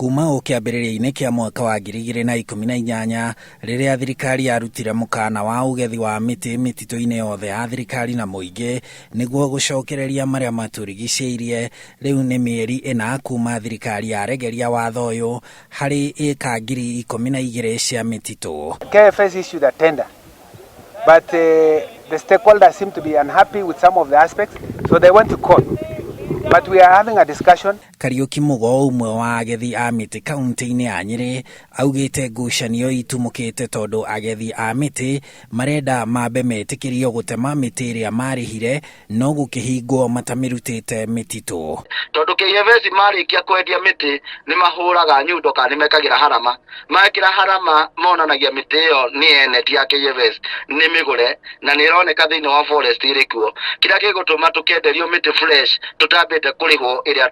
Kuma o kĩambĩrĩria-inĩ kĩa mwaka wa 2018 rĩrĩa thirikari yarutire mũkana wa ũgethi wa mĩtĩ mĩtitũ-inĩ yothe ya thirikari na mũingĩ nĩguo gũcokereria marĩa matũrigicĩirie, rĩu nĩ mĩeri ĩna kuma thirikari yaregeria watho ũyũ harĩ ĩka 12,000 cia mĩtitũ. KFS issued a tender, but the stakeholders seem to be unhappy with some of the aspects, so they went to court. But we are having a discussion. Kariuki Mugo, ũmwe wa agethi a mĩtĩ kaunti-inĩ ya Nyĩrĩ, augĩte ngucanio itumũkĩte tondũ agethi a mĩtĩ marenda mambe metĩkĩrio gũtema mĩtĩ ĩrĩa marĩhire no gũkĩhingwo matamĩrutĩte mĩtitũ. Tondũ KFS marĩkia kwendia mĩtĩ nĩ mahũraga nyundo kana nĩ mekagĩra harama. Mekĩra harama monanagia mĩtĩ ĩyo nĩ ene, ti ya KFS, nĩ mĩgũre na nĩ ĩroneka thĩinĩ wa forest ĩrĩ kuo. Kĩrĩa gĩgũtũma tũkenderio mĩtĩ fresh tũtambĩte kũrĩhwo ĩrĩa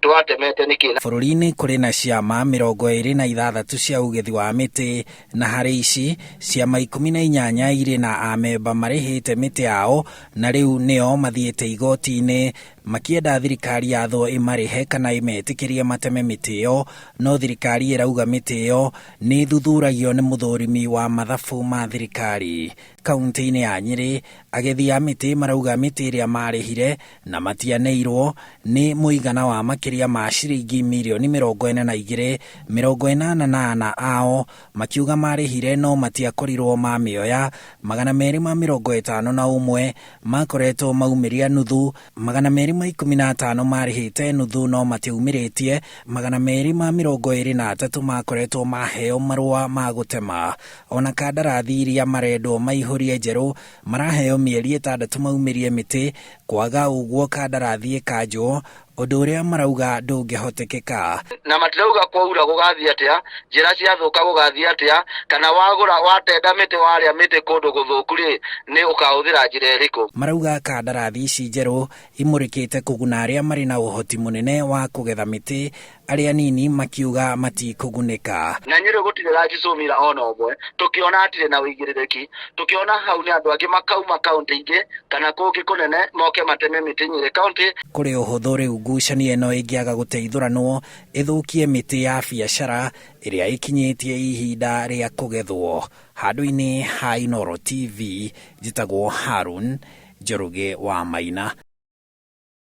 twatemete nĩkĩ? Bũrũri-inĩ kũrĩ na ciama 26 cia ũgethi wa mĩtĩ, na harĩ ici ciama 18 irĩ na amemba marĩhĩte mĩtĩ yao na rĩu nĩo mathiĩte igoti-inĩ makĩenda thirikari yathwo ĩmarĩhe kana ĩmetĩkĩrie mateme mĩtĩ ĩyo, no thirikari ĩrauga mĩtĩ ĩyo nĩ ĩthuthuragio nĩ mũthũrimi wa mathabu ma thirikari. Kaunti-inĩ ya Nyĩrĩ, agethi a mĩtĩ marauga mĩtĩ ĩrĩa marĩhire na matianeirwo nĩ mũigana wa makĩria ma ciringi mirioni 42. 84 ao makiuga marĩhire no matiakorirwo mamĩoya, 251 makoretwo maumĩria nuthu, 215 marĩhĩte nuthu no matiaumĩrĩtie, 223 makoretwo maheo marũa ma gũtema. Ona kandarathi iria marendwo maihũrie njerũ maraheo mĩeri 6 maumĩrie mĩtĩ, kwaga ũguo kandarathi ĩkanjwo, ũndũ ũrĩa marauga ndũngĩhotekeka. Na matirauga kwaura gũgathiĩ atĩa, njĩra ciathũka gũgathiĩ atĩa, kana wagũra watenda mĩtĩ warĩa mĩtĩ kũndũ gũthũku rĩ, nĩ ũkahũthĩra njĩra ĩrĩkũ. Marauga kandarathi ici njerũ imũrĩkĩte kũguna arĩa marĩ na ũhoti mũnene wa kũgetha mĩtĩ, arĩa nini makiuga matikũgunĩka. Na Nyĩrĩ gũtirĩ rajicũmira ona ũmwe, tũkĩona hatirĩ na ũigĩrĩrĩki, tũkĩona hau nĩ andũ angĩ makauma kaunti ingĩ kana kũngĩ kũnene moke mateme mĩtĩ Nyĩrĩ kaunti. Kũrĩ ũhũthũ rĩu ngucanio ĩno ĩngĩaga gũteithũranwo ĩthũkie mĩtĩ ya biacara ĩrĩa ĩkinyĩtie ihinda rĩa kũgethwo. Handũ-inĩ ha Inooro TV, njĩtagwo Harun Njoroge wa Maina.